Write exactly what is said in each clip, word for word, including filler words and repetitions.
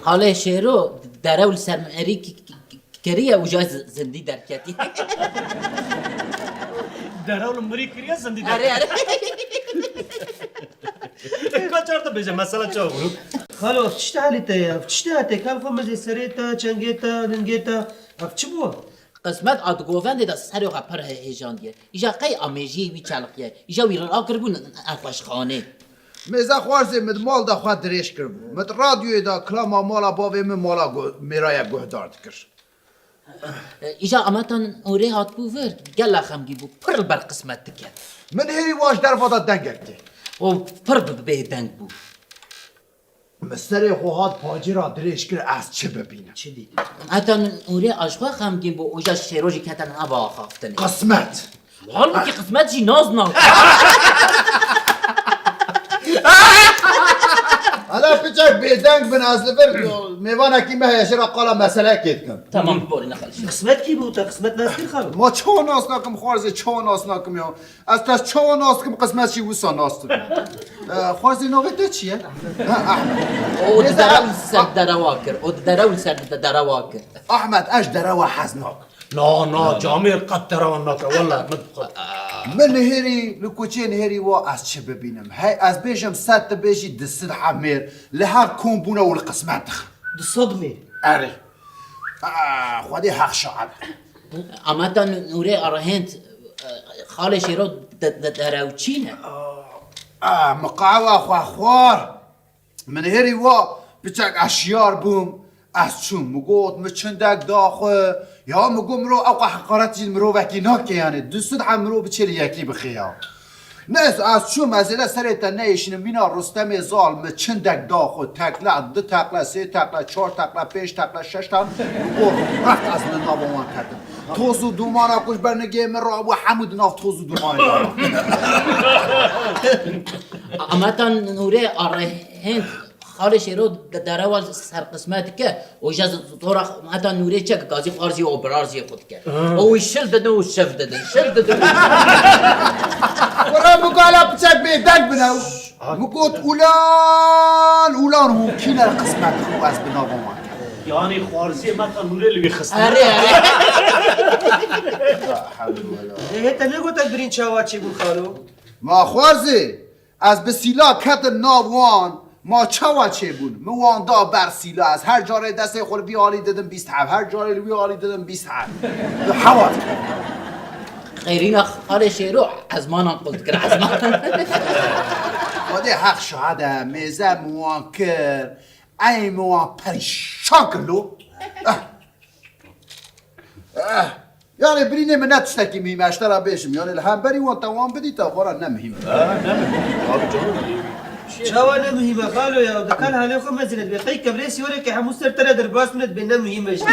Xalê Şêro derew li ser merî k-, k-, k-, kiriye û jay z-, zindî derketî. Derew li mirî kiriye, zindî derketî. Erê, erê. Ka çar te bêje, mesela çawa bû? Xalo, ev tiştê halî te ye, ev tiştê hate, kal xwe mizê serê te, çengê te, lingê te, ev çi bû? Qismet a di govendê de serê xwe pir he-, hêjandiye. Îja qey amêjiyê wî çeliqiye. Îja wî rakiribû n-, n-, nexweşxanê. Mêze xwarzê min di mal de xwe dirêj kiribû. Min di radyoyê de kilama mala bavê min mala gu-, mêraya guhdar dikir. E, îja Ameta Nûrê hatibû vir, gelek xemgîn bû, pir li ber Qismet diket. Min hêrî wa ji derva de dengek tê. Û pir bi-, bêdeng bû. Min serê xwe hat pacîra dirêj kir, ez çi bibînim? Çi dît? Ameta Nûrê a ji xwe xemgîn bû, û îja Şêro jî kete nava axaftinê. Qismet! Halbûkî Qismet jî nas nake. Hala piçek bêdeng bin, ez li vir mêvanekî me heye, ji re qala meseleyekê dikim. Tamam, biborîne xalişê. Qismet kî bû? Te Qismet nas kir xalo? Ma çawa nas nakim xwarzê, çawa nas nakim ya? Ez te çawa nas dikim, Qismet jî wisa nas dikim. E, xwarzê navê te çi ye? Ha, Ahmet. O di Nêze derew li ser derewa kir. O di derew li ser de-, derewa kir. Ahmet, ez ji derewa hez nakim. Na, na, camêr qet derewan nake, wele, min qet. Min nihêrî, li kuçê nihêrî wa ez çi bibînim? Hey, ez bêjim sed, tu bêjî du sed hemêr, li hev kom bûne û li Qismet dixin. Du sed mêr? Erê. Aa, Xwedê heq şahid. Ameta Nûrê Arhênd, xalê Şêro de-, de-, derewçî ne. Aa, min qehwa xwe xwar. Min hêrî wa piçek ez şiyar bûm, ez çûm. Min got, min çindek daxwe. Ya min got, mirov ew qe heqaret jî mirovekî nake yanî. Du sed heb mirov biçê li yekî bixê ya. Neyse, ez çûm, ez êle serê te neyêşinim. Mîna Rustemê Zal min çindek daxwe, tekle, du tekle, sê tekle, çar tekle, pênc tekle, şeş tekle. Min got, reft ez li nava wan ketim. Toz û dumana ku ji ber nigê min rabû, hemû di nav toz û dumanê de. Ameta Nûrê Arhênd, xalê Şêro de-, derewa ser Qismet dike, û îja zora Ameta Nûrê çek gazî xwarzî û birarzî xwe dike. Ha. Û wî şil didin û şev didin, şil didin. Were min got, hala piçek bêdeng bine. Min got, ulan, ulan hûn kî ne Qismet xwe ez bi nava wan. Yanî xwarziyê Ameta Nûrê li wî xist. Erê, erê. La hewle wela. Ê, hê te negot ev birîn çawa çêbûn xalo? Ma xwarzê, ez bi sîla ketim nav wan, ma çawa çêbûn? Min wan da ber sîla, ez her carê destê xwe li vî alî didim bîst heb, her carê li wî alî didim bîst heb. Li hewa dikim. Xêrîna xalê Şêro ezmanan qul dikir, ezman. Xwedê heq şahid e, mêze min wan kir, ey min wan perîşan kir lo. Eh. Eh, yanî birînê min ne tiştekî muhîm e, ez te re bêjim. Yanî li hemberî wan te wan bidî te xwe re ne muhîm e. Ha, ne muhîm e. Abi canım. Çawa ne muhîm e xalo ya? De kal halê xwe mezin dibê. Qey kevrê sîyoreke hemû ser te re derbas min dibê ne muhîm e jî.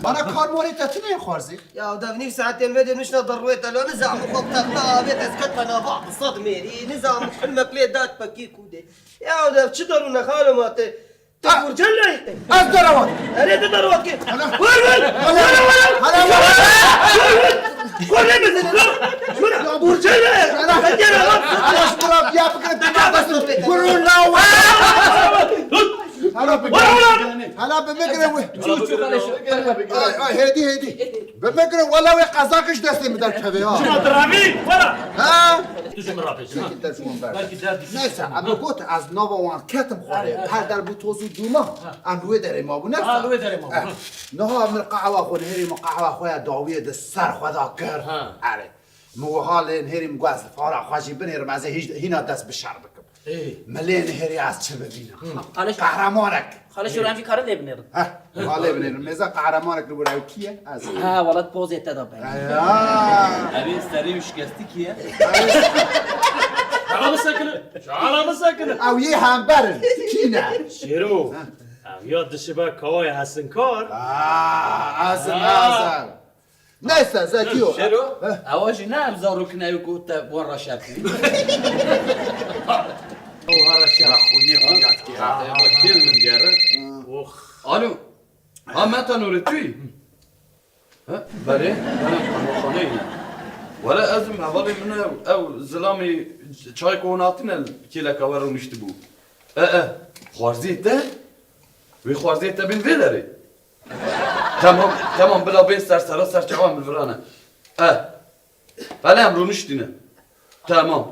Bana kar morê te tune ye xwarzê. Ya dev nîv saetên me dê nişna derwê te lo nizam xwe bi texta avê te ez ketme nava bi sed mêrî. Nizam hilmek lê dat pekî kûdê. Ya de çi derûne xalo ma te? Tu burcel ne? Ez derewan. Erê tu derwat ke. Ana. Vur vur. Ana. Vur vur. Ana. Vur vur. Vur ne bizi? Vur. Burcel ne? Ana. Ana şuna ya fikret. Vur la. Ana. Vur vur. Hala bi me gire wê. Çû, çû, hala şu. Ay, ay, hêdî, hêdî. Bi me gire, wela wê qezakî ji destê min derkeve ya. Çima diravî? Wela. Ha? Tu ji min re bêjin, ha? Çekil te ji wan ber. Belkî derdî. Neyse, em got, ez nava wan ketim xwarê. Her der bû toz û dûman. Ha. Em li wê derê mabû, ne? Ha, li wê derê mabû, ha. Niha min qehwa xwe nihêrî, min qehwa xwe ya dawiyê di ser xwe da kir. Ha. Erê. Min wiha lê nihêrî, min got, ez li fara xwe jî binêrim, ez ê hîj-, hîna dest bi şer bikim. Ê. Milê nihêrî ez çi bibînim? Xalê Şo-, Qehremanek. Xalê Şoran jî karin lê binêrin. Heh, ha lê binêrin. Mêze qehremanek li wir ew kî ye? Ez. Ha, welat pozê te da ben. Ya. Evê serê û şikestî kî ye? Çala bisekine. Çala bisekine. Ew yê hember in. Kî ne? Şêro. Ha. Ev ya dişibe kawayê hesinkar. Aa, ez im, ha. Ez im. Neyse, Zekî o. Şero, heh, ewa jî ne em zarok ne ew ku te wan re şer kir. Ew ha re şer. Xwînê xwe yad kir. Ha, ha, ha. Kêl min gere. Ox. Alo. Ha, Meta Nûrê tu yî? Ha, belê. Belê, qehwexaneyê ne. Were ez im hevalê min ew, ew zilamê çayê ku hûn hatine kêleka we rûniştibû. E, e, xwarziyê te? Wê xwarziyê te bên vê derê. Temam, temam, bila bên ser sera ser çawa min virane. E, hele em rûniştîne. Temam.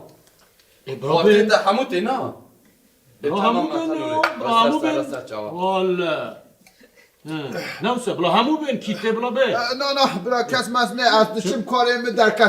E, bira Xwarziyê bê. te hemû tê na? E, Bira temam, hemû me ben tenûrê. ya, Ve bira ser hemû sera ben. ser çawa. Wala. He, ne wisa, bila hemû bên, kîtê bila bê. E, na, na, bira kes mez ne, ez diçim karê min derket